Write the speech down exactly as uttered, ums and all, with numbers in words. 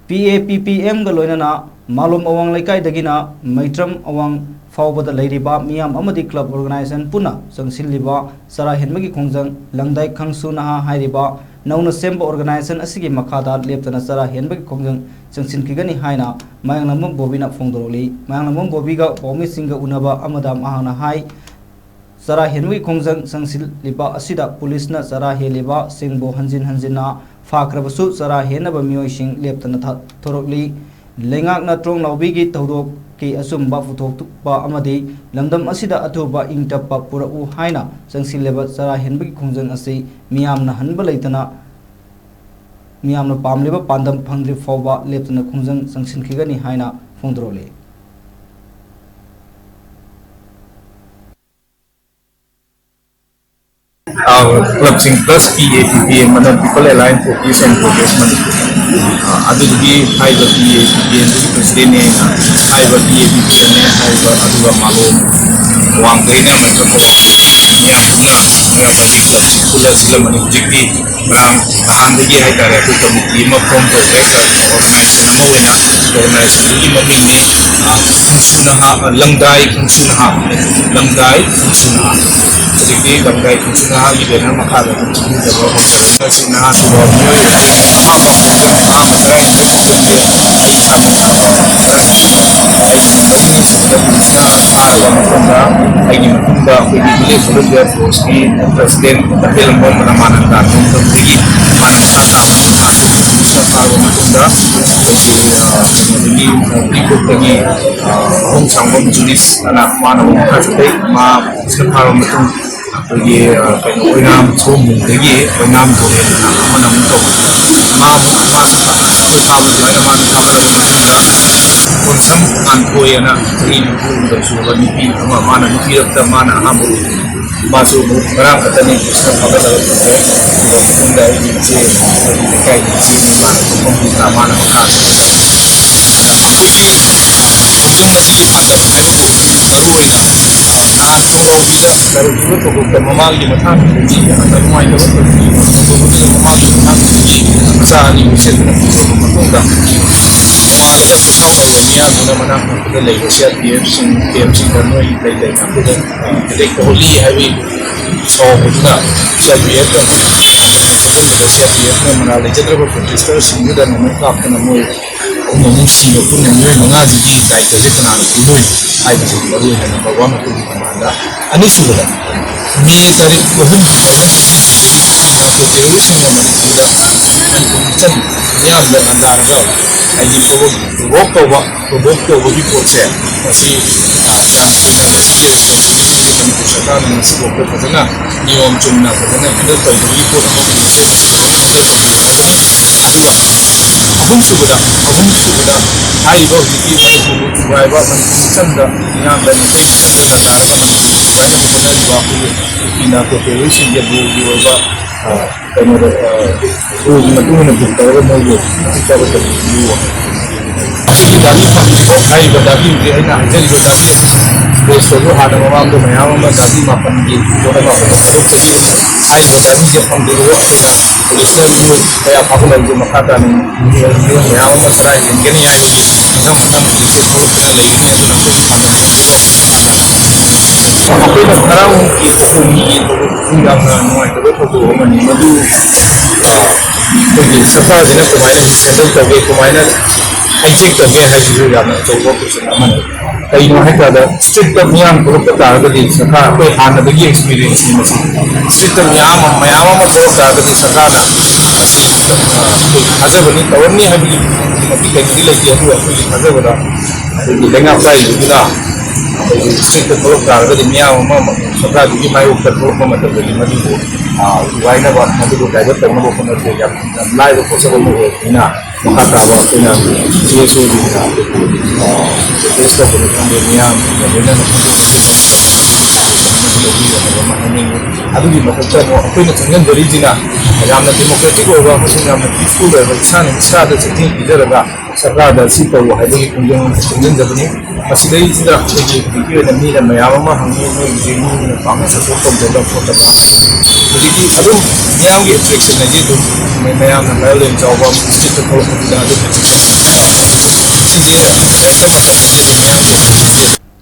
ꯄꯤ ꯑꯦ ꯄꯤ ꯄꯤ ꯑꯦꯝꯒ ꯂꯣꯏꯅꯅ ꯃꯥꯂꯣꯝ ꯑꯋꯥꯡ ꯂꯩꯀꯥꯏꯗꯒꯤꯅ ꯃꯩꯇ꯭ꯔꯝ ꯑꯋꯥꯡ ꯐꯥꯎꯕꯗ ꯂꯩꯔꯤꯕ ꯃꯤꯌꯥꯝ ꯑꯃꯗꯤ club organization ꯄꯨꯟꯅ ꯆꯪꯁꯤꯜꯂꯤꯕ ꯆꯔꯥ ꯍꯦꯟꯕꯒꯤ ꯈꯣꯡꯖꯪ ꯂꯪꯗꯥꯏ ꯈꯪꯁꯨ ꯅꯍꯥ ꯍꯥꯏꯔꯤꯕ ꯅꯧꯅ ꯁꯦꯝꯕ organization ꯑꯁꯤꯒꯤ ꯃꯈꯥꯗ ꯂꯦꯞꯇꯅ ꯆꯔꯥ ꯍꯦꯟꯕꯒꯤ ꯈꯣꯡꯖꯪ ꯆꯪꯁꯤꯟꯈꯤꯒꯅꯤ ꯍꯥꯏꯅ ꯃꯌꯥꯡꯂꯝꯕꯝ ꯕꯣꯕꯤꯅ ꯐꯣꯡꯗꯣꯔꯛꯂꯤ꯫ ꯃꯌꯥꯡꯂꯝꯕꯝ ꯕꯣꯕꯤꯒ ꯄꯥꯎꯃꯤꯁꯤꯡꯒ ꯎꯅꯕ ꯑꯃꯗ ꯃꯍꯥꯛꯅ ꯍꯥꯏ, ꯆꯔꯥ ꯍꯦꯟꯕꯒꯤ ꯈꯣꯡꯖꯪ ꯆꯪꯁꯤꯜꯂꯤꯕ ꯑꯁꯤꯗ ꯄꯨꯂꯤꯁꯅ ꯆꯔꯥ ꯍꯦꯜꯂꯤꯕꯁꯤꯡꯕꯨ ꯍꯟꯖꯤꯟ ꯍꯟꯖꯤꯟꯅ ꯐꯥꯈ꯭ꯔꯕꯁꯨ, ꯆꯔꯥ ꯍꯦꯟꯅꯕ ꯃꯤꯑꯣꯏꯁꯤꯡ ꯂꯦꯞꯇꯅ ꯊ-, ꯊꯣꯔꯛꯂꯤ꯫ ꯂꯩꯉꯥꯛꯅ ꯇ꯭ꯔꯣꯡ ꯂꯥꯎꯕꯤꯒꯤ ꯊꯧꯗꯣꯛꯀꯤ ꯑꯆꯨꯝꯕ ꯄꯨꯊꯣꯛꯄ ꯑꯃꯗꯤ ꯂꯝꯗꯝ ꯑꯁꯤꯗ ꯑꯊꯨꯕ ꯏꯪ ꯇꯞꯄ ꯄꯨꯔꯛꯎ ꯍꯥꯏꯅ ꯆꯪꯁꯤꯜꯂꯤꯕ ꯆꯔꯥ ꯍꯦꯟꯕꯒꯤ ꯈꯣꯡꯖꯪ ꯑꯁꯤ ꯃꯤꯌꯥꯝꯅ ꯍꯟꯕ ꯂꯩꯇꯅ, ꯃꯤꯌꯥꯝꯅ ꯄꯥꯝꯂꯤꯕ ꯄꯥꯟꯗꯝ ꯐꯪꯗ꯭ꯔꯤ ꯐꯥꯎꯕ ꯂꯦꯞꯇꯅ ꯈꯣꯡꯖꯪ ꯆꯪꯁꯤꯟꯈꯤꯒꯅꯤ ꯍꯥꯏꯅ ꯐꯣꯡꯗꯣꯔꯛꯂꯤ꯫ ꯑꯥ, clubꯁꯤꯡ plus P A P P M ꯑꯃꯅ People Alliance for Peace and Progress Manipur. ꯑꯥ, ꯑꯗꯨꯗꯨꯒꯤ ꯍꯥꯏꯔꯤꯕ P A P P M ꯑꯗꯨꯒꯤ presidentꯅꯦ ꯑꯩꯅ꯫ ꯍꯥꯏꯔꯤꯕ P A P P Mꯅꯦ ꯍꯥꯏꯔꯤꯕ, ꯑꯗꯨꯒ ꯃꯥꯂꯣꯝ ꯋꯥꯡꯈꯩꯅ ꯃꯩꯇ꯭ꯔꯝ ꯃꯌꯥꯝ ꯄꯨꯟꯅ ꯃꯌꯥꯝ ꯄꯨꯟꯅ clubꯁꯤꯡ ꯄꯨꯜꯂ ꯁꯤꯜꯂꯝꯕꯅꯤ꯫ ꯍꯧꯖꯤꯛꯇꯤ ꯉꯔꯥꯡ ꯅꯍꯥꯟꯗꯒꯤ ꯍꯥꯏꯇꯥꯔꯦ, ꯑꯩꯈꯣꯏ committee ꯑꯃ form ꯇꯧꯈ꯭ꯔꯦ꯫ Organization ꯑꯃ ꯑꯣꯏꯅ, organizationꯗꯨꯒꯤ ꯃꯃꯤꯡꯅꯦ, ꯑ, ꯈꯪꯁꯨ ꯅꯍꯥ, ꯑ, ꯂꯪꯗꯥꯏ ꯈꯪꯁꯨ ꯅꯍꯥ, ꯂꯪꯗꯥꯏ ꯈꯪꯁꯨ ꯅꯍꯥ꯫ ꯍꯧꯖꯤꯛꯇꯤ ꯂꯪꯗꯥꯏ ꯈꯪꯁꯨ ꯅꯍꯥꯒꯤ banner ꯃꯈꯥꯗ ꯑꯗꯨꯝ ꯆꯠꯃꯤꯟꯅꯕ ꯍꯧꯖꯔꯛꯂꯁꯤ꯫ ꯅꯍꯥꯁꯤꯡ ꯃꯤꯑꯣꯏ ꯑꯁꯤ ꯑꯍꯥꯟꯕ ꯈꯣꯡꯖꯪ, ꯑꯍꯥꯟꯕ ꯆꯔꯥ ꯍꯦꯟꯕꯒꯤ ꯈꯣꯡꯖꯪꯁꯦ ꯑꯩ ꯏꯁꯥꯃꯛꯅ ꯆꯔꯥ ꯍꯦꯟꯕ ꯑꯩ ꯃꯔꯤꯅꯤ ꯁꯨꯕꯗ ꯄꯨꯂꯤꯁꯅ ꯐꯥꯔꯕ ꯃꯇꯨꯡꯗ, ꯑꯩꯒꯤ ꯃꯇꯨꯡꯗ ꯑꯩꯈꯣꯏꯒꯤ village volunteer forceꯀꯤ president ꯀꯩꯊꯦꯜꯃꯥꯟ ꯔꯃꯥꯅꯟꯗ ꯇꯣꯡꯕꯗꯒꯤ ꯃꯥꯅ ꯃꯈꯥ ꯇꯥꯕ ꯃꯇꯝꯗ ꯄꯨꯂꯤꯁꯅ ꯐꯥꯔꯕ ꯃꯇꯨꯡꯗ ꯑꯩꯈꯣꯏꯒꯤ, ꯑ, ꯀꯩꯅꯣꯗꯒꯤ, ꯑ, ꯎꯔꯤꯄꯣꯛꯇꯒꯤ, ꯑ, ꯑꯍꯨꯝ ꯁꯥꯡꯕꯝ ꯖꯨꯔꯤꯁ ꯑꯅ ꯃꯥꯅ ꯑꯃꯨꯛ ꯃꯈꯥ ꯆꯠꯊꯩ꯫ ꯃꯥ ꯄꯨꯂꯤꯁꯅ ꯐꯥꯔꯕ ꯃꯇꯨꯡ ꯑꯩꯈꯣꯏꯒꯤ, ꯑ, ꯀꯩꯅꯣ, ꯑꯣꯏꯅꯥꯝ ꯁꯣꯝꯕꯨꯡꯗꯒꯤ ꯑꯣꯏꯅꯥꯝ ꯇꯣꯔꯦꯟ ꯑꯅ ꯑꯃꯅ ꯑꯃꯨꯛ ꯇꯧꯕ꯫ ꯃꯥ ꯑꯃꯨꯛ, ꯃꯥ ꯑꯩꯈꯣꯏ ꯐꯥꯕ ꯑꯗꯨꯃꯥꯏꯅ ꯃꯥꯅ ꯐꯥꯒꯠꯂꯕ ꯃꯇꯨꯡꯗ ꯄꯣꯟꯁꯝ ꯄꯥꯟꯊꯣꯏ ꯑꯅ ꯆꯍꯤ ꯅꯤꯐꯨ ꯍꯨꯝꯗꯣꯏ ꯁꯨꯔꯕ ꯅꯨꯄꯤ ꯑꯃ, ꯃꯥꯅ ꯅꯨꯄꯤꯔꯛꯇ ꯃꯥꯅ ꯑꯍꯥꯟꯕ ꯑꯣꯏ꯫ ꯃꯥꯁꯨ ꯑꯃꯨꯛ ꯉꯔꯥꯡ ꯈꯛꯇꯅꯤ ꯄꯨꯂꯤꯁꯅ ꯐꯥꯒꯠꯂꯒ ꯊꯝꯈ꯭ꯔꯦ꯫ ꯑꯗꯨꯒ ꯃꯇꯨꯡꯗ ꯑꯩꯒꯤ ꯏꯆꯦ, ꯑꯩꯒꯤ ꯂꯩꯀꯥꯏꯒꯤ ꯏꯆꯦ ꯑꯃ ꯃꯥꯅ ꯊꯣꯛꯐꯝ ꯊꯣꯛꯄ ꯃꯥꯅ ꯃꯈꯥ ꯑꯗꯨꯅ ꯑꯩꯈꯣꯏꯒꯤ ꯈꯣꯡꯖꯪ ꯑꯁꯤꯒꯤ ꯄꯥꯟꯗꯝ ꯍꯥꯏꯕꯕꯨ ꯃꯔꯨꯑꯣꯏꯅ, ꯑ, ꯅꯍꯥꯟ ꯊꯣꯡꯖꯥꯎꯕꯤꯗ ꯂꯥꯏꯕꯛ ꯊꯤꯕ ꯊꯧꯗꯣꯛꯇ ꯃꯃꯥꯒꯤ ꯃꯊꯥꯡꯗꯒꯤ ꯌꯥꯝꯅ ꯅꯨꯡꯉꯥꯏꯇꯕ ꯊꯧꯗꯣꯛ ꯑꯃ ꯊꯣꯛꯄꯗꯨꯗ ꯃꯃꯥꯒꯤ ꯃꯊꯥꯡꯗꯒꯤ ꯃꯆꯥ ꯑꯅꯤꯕꯨ ꯁꯦꯠꯇꯨꯅ ꯄꯨꯊꯣꯛꯑꯕ ꯃꯇꯨꯡꯗ ꯂꯩꯕ ꯁꯤ ꯑꯥꯔ ꯄꯤ ꯑꯦꯐꯁꯤꯡ, ꯀꯦꯝꯁꯤꯡꯗ ꯃꯣꯏ ꯂꯩ ꯂꯩꯅ ꯑꯩꯈꯣꯏꯗ, ꯑ, ꯑꯦꯇꯦꯛ ꯇꯧꯍꯜꯂꯤ ꯍꯥꯏꯕꯒꯤ ꯁꯥꯎꯕꯗꯨꯅ C R P ꯑꯦꯐꯇ C R P ꯑꯦꯐꯅ ꯃꯔꯥꯜ ꯂꯩꯖꯗ꯭ꯔꯕ ꯄ꯭ꯔꯣꯇꯦꯁꯇꯔꯁꯤꯡꯗꯨꯗ ꯅꯣꯡꯃꯩ ꯀꯥꯞꯇꯅ ꯃꯣꯏ ꯑꯍꯨꯝ ꯑꯃꯨꯛ ꯁꯤꯕ ꯄꯨꯟꯅ ꯃꯤꯑꯣꯏ ꯃꯉꯥꯁꯤꯒꯤ ꯗꯥꯏꯇꯁꯦ ꯀꯅꯥꯅ ꯄꯨꯗꯣꯏꯅꯣ ꯍꯥꯏꯕꯁꯤ ꯃꯔꯨ ꯑꯣꯏꯅ ꯅꯝꯕꯔ ꯋꯥꯟ ꯑꯩꯈꯣꯏꯒꯤ ꯗꯤꯃꯥꯟꯗ꯫ ꯑꯅꯤꯁꯨꯕꯗ, ꯃꯦ ꯇꯥꯔꯤꯛ ꯑꯍꯨꯝ ꯇꯨ ꯊꯥꯎꯖꯟ ꯇ꯭ꯋꯦꯟꯇꯤ ꯁꯤꯛꯁꯀꯤ ꯇꯦꯔꯣꯔꯤꯁꯁꯤꯡꯅ ꯃꯅꯤꯄꯨꯔꯗ, ꯃꯅꯤꯄꯨꯔ ꯃꯤꯆꯝ ꯃꯤꯌꯥꯝꯗ ꯂꯥꯟꯗꯥꯔꯒ ꯍꯥꯏꯗꯤ ꯄ꯭ꯔꯣꯚꯣꯛ ꯇꯧꯕ, ꯄ꯭ꯔꯣꯚꯣꯛ ꯇꯧꯕꯒꯤ ꯄꯣꯠꯁꯦ ꯃꯁꯤ, ꯑ, ꯌꯥꯝ ꯊꯨꯅ ꯔꯦꯁꯀꯤ ꯔꯦꯁꯄꯣꯟꯁꯤꯕꯤꯂꯤꯇꯤ ꯃꯅꯤꯄꯨꯔ ꯁꯔꯀꯥꯔꯅ ꯉꯁꯤꯐꯥꯎꯗ ꯐꯖꯅ ꯅꯤꯌꯣꯝ ꯆꯨꯝꯅ ꯐꯖꯅ ꯍꯦꯟꯗꯜ ꯇꯧꯕꯒꯤ ꯄꯣꯠ ꯑꯃ ꯑꯣꯏꯅ ꯍꯦꯟꯗꯜ ꯇꯧꯕꯤꯌꯨ ꯍꯥꯏꯗꯨꯅ ꯍꯥꯏꯔꯤ ꯋꯥꯅꯤ꯫ ꯑꯍꯨꯝꯁꯨꯕꯗ, ꯑꯍꯨꯝꯁꯨꯕꯗ ꯍꯥꯏꯔꯤꯕ ꯍꯧꯖꯤꯛꯀꯤ ꯃꯅꯤꯄꯨꯔꯕꯨ ꯊꯨꯒꯥꯏꯕ, ꯃꯅꯤꯄꯨꯔ ꯃꯤꯆꯝꯗ ꯃꯤꯌꯥꯝꯗ ꯃꯩꯇꯩ ꯃꯤꯆꯝꯗ ꯂꯥꯟꯗꯥꯔꯒ ꯃꯅꯤꯄꯨꯔꯕꯨ ꯊꯨꯒꯥꯏꯅꯕ ꯍꯣꯠꯅꯔꯤꯕ ꯑꯩꯈꯣꯏꯒꯤ ꯀꯨꯀꯤ ꯅꯥꯔꯀꯣ ꯇꯦꯔꯣꯔꯤꯁꯁꯤꯡꯒꯤ ꯕꯣꯜꯒꯤ ꯑꯣꯏꯕ, ꯑ, ꯀꯩꯅꯣꯗ, ꯑ, ꯔꯨꯜꯒꯤ ꯃꯇꯨꯡ ꯏꯟꯅ ꯕꯨꯛ ꯇꯧꯔꯒ ꯃꯣꯏꯕꯨ ꯃꯇꯤꯛ ꯆꯥꯕ ꯇꯧꯕꯤꯌꯨ꯫ ꯑꯁꯤꯒꯤ ꯗꯥꯕꯤ ꯐꯪꯗ꯭ꯔꯤꯐꯥꯎ, ꯍꯥꯏꯔꯤꯕ ꯗꯥꯕꯤꯁꯦ ꯑꯩꯅ ꯍꯥꯏꯖꯔꯤꯕ ꯗꯥꯕꯤ ꯕꯦꯁꯇꯁꯨ ꯍꯥꯟꯅ ꯃꯃꯥꯡꯗ ꯃꯌꯥꯝ ꯑꯃ ꯗꯥꯕꯤ ꯃꯥꯄꯟꯒꯤ ꯄꯣꯠ ꯑꯃ ꯑꯩꯈꯣꯏꯅ ꯊꯥꯗꯣꯛꯄꯒꯤ ꯍꯥꯏꯔꯤꯕ ꯗꯥꯕꯤꯁꯦ ꯐꯪꯗ꯭ꯔꯤꯐꯥꯎ ꯑꯩꯈꯣꯏꯅ ꯄꯨꯂꯤꯁꯅ ꯃꯤꯑꯣꯏ ꯀꯌꯥ ꯐꯥꯕ ꯂꯩꯕꯗꯣ ꯃꯈꯥ ꯇꯥꯅ ꯃꯤꯑꯣꯏ ꯃꯌꯥꯝ ꯑꯃ ꯆꯔꯥ ꯍꯦꯟꯒꯅꯤ ꯍꯥꯏꯕꯒꯤ ꯃꯊꯪ ꯃꯊꯪ ꯍꯧꯖꯤꯛꯁꯦ ꯊꯣꯛꯂꯛꯇꯅ ꯂꯩꯒꯅꯤ꯫ ꯑꯗꯨꯅ ꯑꯩꯈꯣꯏꯒꯤ ꯍꯥꯟꯅ ꯃꯈꯣꯏꯅ ꯉꯔꯥꯡꯒꯤ ꯊꯧꯔꯝꯒꯤ ꯊꯧꯗꯣꯛꯁꯨ ꯌꯥꯝꯅ ꯅꯨꯡꯉꯥꯏꯇꯕ ꯊꯧꯗꯣꯛ ꯑꯃꯅꯤ꯫ ꯃꯗꯨ, ꯑ, ꯑꯩꯈꯣꯏꯒꯤ ꯁꯔꯀꯥꯔꯁꯤꯅ ꯀꯃꯥꯏꯅ ꯃꯤꯁꯍꯦꯟꯗꯜ ꯇꯧꯒꯦ, ꯀꯃꯥꯏꯅ ꯍꯥꯏꯖꯦꯛ ꯇꯧꯒꯦ ꯍꯥꯏꯕꯁꯤꯁꯨ ꯌꯥꯝꯅ ꯑꯆꯧꯕ ꯀꯣꯏꯁꯟ ꯑꯃꯅꯤ꯫ ꯀꯩꯒꯤꯅꯣ ꯍꯥꯏ ꯇꯥꯔꯗ, ꯁ꯭ꯇ꯭ꯔꯤꯠꯇ ꯃꯤꯌꯥꯝ ꯊꯣꯛꯂꯛꯄ ꯇꯥꯔꯒꯗꯤ ꯁꯔꯀꯥꯔ, ꯑꯩꯈꯣꯏ ꯍꯥꯟꯅꯗꯒꯤ ꯑꯦꯛꯁꯄꯤꯔꯤꯌꯦꯟꯁꯅꯤ ꯃꯁꯤ, ꯁ꯭ꯇ꯭ꯔꯤꯠꯇ ꯃꯤꯌꯥꯝ ꯑꯃ, ꯃꯌꯥꯝ ꯑꯃ ꯊꯣꯛꯂꯛ ꯇꯥꯔꯒꯗꯤ ꯁꯔꯀꯥꯔꯅ ꯃꯁꯤ, ꯑ, ꯑꯩꯈꯣꯏ ꯊꯥꯖꯕꯅꯤ, ꯇꯧꯔꯝꯅꯤ ꯍꯥꯏꯕꯒꯤ ꯃꯇꯤꯛ ꯀꯩꯅꯣꯗꯤ ꯂꯩꯇꯦ꯫ ꯑꯗꯨꯕꯨ ꯑꯩꯈꯣꯏꯒꯤ ꯊꯥꯖꯕꯗ ꯑꯩꯈꯣꯏꯒꯤ ꯂꯩꯉꯥꯛ ꯄꯥꯏꯔꯤꯕꯗꯨꯅ ꯑꯩꯈꯣꯏꯒꯤ ꯁ꯭ꯇ꯭ꯔꯤꯠꯇ ꯊꯣꯛꯂꯛ ꯇꯥꯔꯒꯗꯤ ꯃꯤꯌꯥꯝ ꯑꯃ ꯁꯔꯀꯥꯔꯗꯨꯒꯤ ꯃꯥꯌꯣꯛꯇ ꯊꯣꯛꯂꯛꯄ ꯃꯇꯝꯗꯗꯤ ꯃꯗꯨꯕꯨ, ꯑ, ꯊꯨꯒꯥꯏꯅꯕ, ꯃꯗꯨꯕꯨ ꯗꯥꯏꯚꯔꯠ ꯇꯧꯅꯕ ꯍꯣꯠꯅꯕꯗ ꯌꯥꯝ, ꯌꯥꯝ ꯂꯥꯏꯕ ꯄꯣꯠꯁꯛ ꯑꯃ ꯑꯣꯏꯕꯅꯤꯅ, ꯃꯈꯥ ꯇꯥꯕ ꯑꯩꯈꯣꯏꯅ ꯁꯤ ꯑꯦꯁ ꯑꯣꯒꯤ ꯑꯣꯏꯅ, ꯑ, ꯄ꯭ꯔꯣꯇꯦꯁ ꯇꯧꯕꯅꯤ ꯈꯪꯗꯦ, ꯃꯤꯌꯥꯝꯒ ꯂꯣꯏꯅꯅ ꯈꯪꯗꯣꯛ ꯈꯣꯠꯇꯣꯛ ꯇꯧꯕ ꯉꯝꯕ ꯃꯇꯝꯗ ꯃꯗꯨ ꯂꯧꯕꯤꯌꯨ ꯍꯥꯏꯕ ꯑꯃ ꯍꯥꯏꯅꯤꯡꯉꯤ꯫ ꯑꯗꯨꯒꯤ ꯃꯊꯛꯇ ꯑꯃꯨꯛ ꯑꯩꯈꯣꯏꯅ ꯈꯪꯍꯟꯖꯔꯤꯁꯤꯅ ꯌꯥꯝꯅ ꯗꯦꯃꯣꯀ꯭ꯔꯦꯇꯤꯛ ꯑꯣꯏꯕ ꯑꯃꯁꯨꯡ ꯌꯥꯝꯅ ꯄꯤꯁꯐꯨꯜ ꯑꯣꯏꯕ, ꯏꯁꯥꯅ ꯏꯁꯥꯗ ꯆꯦꯛꯁꯤꯟ ꯄꯤꯖꯔꯒ ꯁꯔꯀꯥꯔꯗ ꯁꯤ ꯇꯧꯕ ꯍꯥꯏꯕꯒꯤ ꯈꯣꯡꯖꯪ ꯑꯃꯁꯨ ꯈꯣꯡꯖꯪꯖꯕꯅꯤ꯫ ꯃꯁꯤꯗꯩꯁꯤꯗ ꯑꯩꯈꯣꯏꯒꯤ ꯍꯧꯖꯤꯛꯀꯤ ꯑꯣꯏꯅ ꯃꯤꯅ ꯃꯌꯥꯝ ꯑꯃ ꯍꯪꯉꯤ, ꯃꯣꯏꯒꯤꯁꯦ ꯃꯤꯅ ꯄꯥꯛꯅ ꯁꯞꯄꯣꯔꯠ ꯇꯧꯗꯕ ꯈꯣꯠꯇꯕ꯫ ꯍꯧꯖꯤꯛꯇꯤ ꯑꯗꯨꯝ ꯃꯤꯌꯥꯝꯒꯤ ꯑꯦꯇ꯭ꯔꯦꯛꯁꯟ ꯍꯥꯏꯗꯤ ꯑꯗꯨꯝ ꯃꯌꯥꯝꯅ ꯚꯥꯏꯌꯣꯂꯦꯟ ꯆꯥꯎꯕ ꯁ꯭ꯇ꯭ꯔꯤꯠꯇ ꯊꯣꯛꯂꯛꯄꯁꯤꯗ ꯑꯗꯨꯝ ꯁꯤꯁꯦ ꯀꯔꯦꯛꯇꯔ ꯃꯇꯝ ꯍꯥꯏꯗꯤ ꯑꯗꯨꯝ